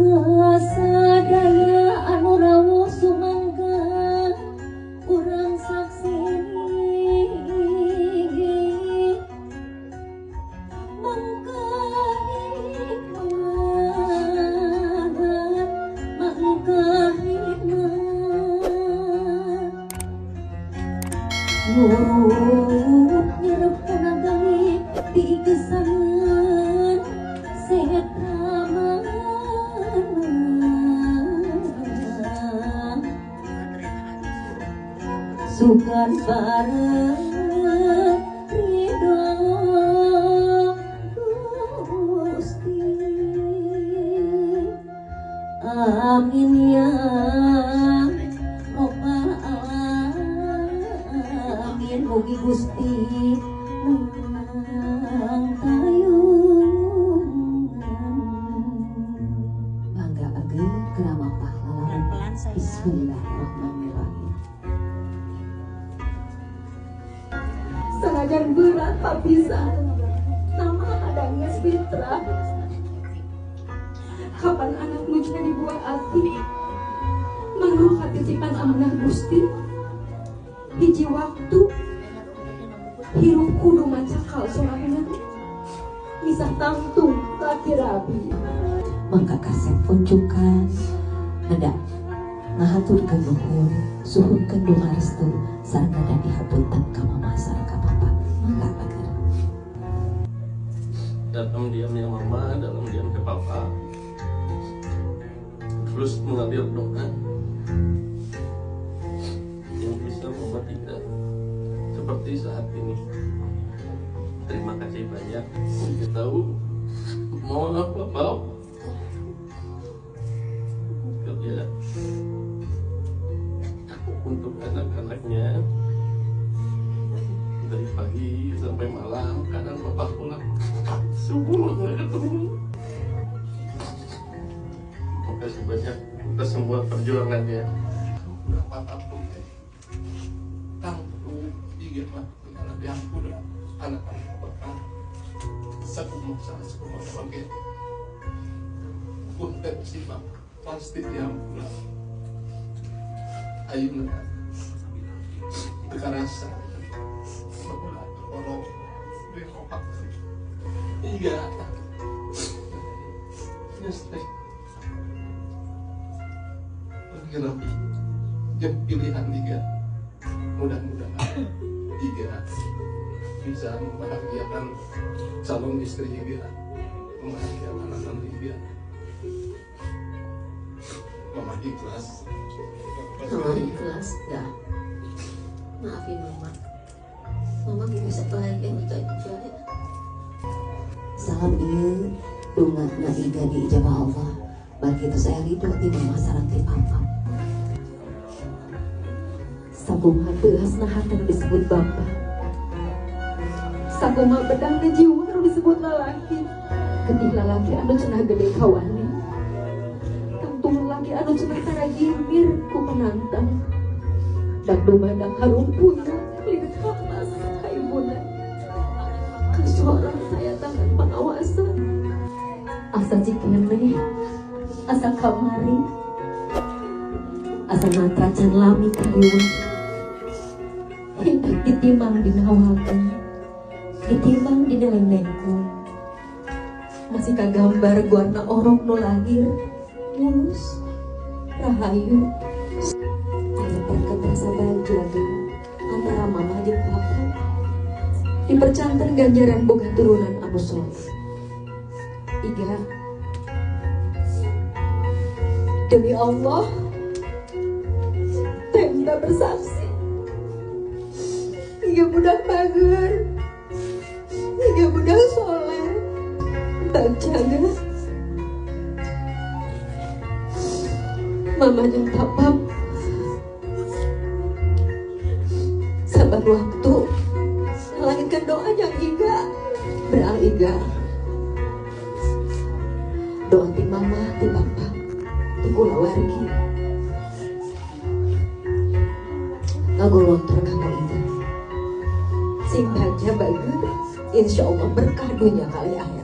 Kasadaya anu rawuh sumangga urang saksi mangga hikmat, mangga hikmat ngurut nyerep kana gaib digesangan setra mana sugan bareng ridho Gusti. Amin ya robbal alamin. Mugi Gusti nang tayungan. Mangga ageng keramat pahlawan. Bismillahirrahmanirrahim. Sanajan berat papisan, nama adanya fitrah. Kapan anakmu jadi buah hati, mangruh katitipan amanah Gusti. Hiji waktu, hirup kudu macakal sorangan, misah tangtung laki rabi. Mangga kasep uncukan, hendak ngahaturkeun nuhun, suhunkeun doa restu sareng gadah dihapunten ka mama sareng ka papa. Mangga bager. Dalam diamnya mama, dalam diam ke papa, terus mengalir doa yang bisa membuat kita seperti saat ini. Terima kasih banyak. Kita tahu mau apa mau kerja untuk anak-anaknya dari pagi sampai malam. Kadang bapak pulang subuh nggak ketemu. Terima kasih banyak atas semua perjuangannya. Berapa tahun tangtu tiga lah anak yang udah anak-anak bapak satu masa sekolah oke punten sih pak pasti diampun ayeuna teu karasa orang di opak tiga nyesek lagi jam pilihan tiga mudah-mudahan tiga bisa membahagiakan calon istri tiga, membahagiakan anak tiga. Mama ikhlas. Mama ikhlas ya. Maafin mama. Mama gak bisa bahagia nikah juga ya. Salam ieu dongana iga diijabah Allah. Bagi itu saya ridho ti mama sareng ti papa. Sakumaha teuasna hate nu disebut bapa. Sakumaha bedangna jiwa nu disebut lalaki. Getih lalaki anu cenah gede kawani. Tangtung lalaki anu cenah taragimir ku penantang. Dak dumadang harumpuna lihat hamas ka ibuna. Kasorang saya tangan pengawasan. Asa cikeneh, asa kamari, asa matra can lami kaliwat. Hendak ditimbang dina wagang, ditimbang dina lengkung. Masih kagambar guarna orok nu lahir, mulus, rahayu. Aya perket rasa bagja antara mama jeung papa. Dipercanten ganjaran boga turunan anu soleh. Iga, demi Allah, tenda bersaksi. Iga budak bager, iga budak soleh, bagjaga. Mama jeung papa saban waktu ngalangitkan doa jang iga, beral iga. Doa ti mama, ti papa, ti kulawargi. Ngagolontor kanggo iga. Sing bagja bager, insya Allah berkah dunia kali akhirat.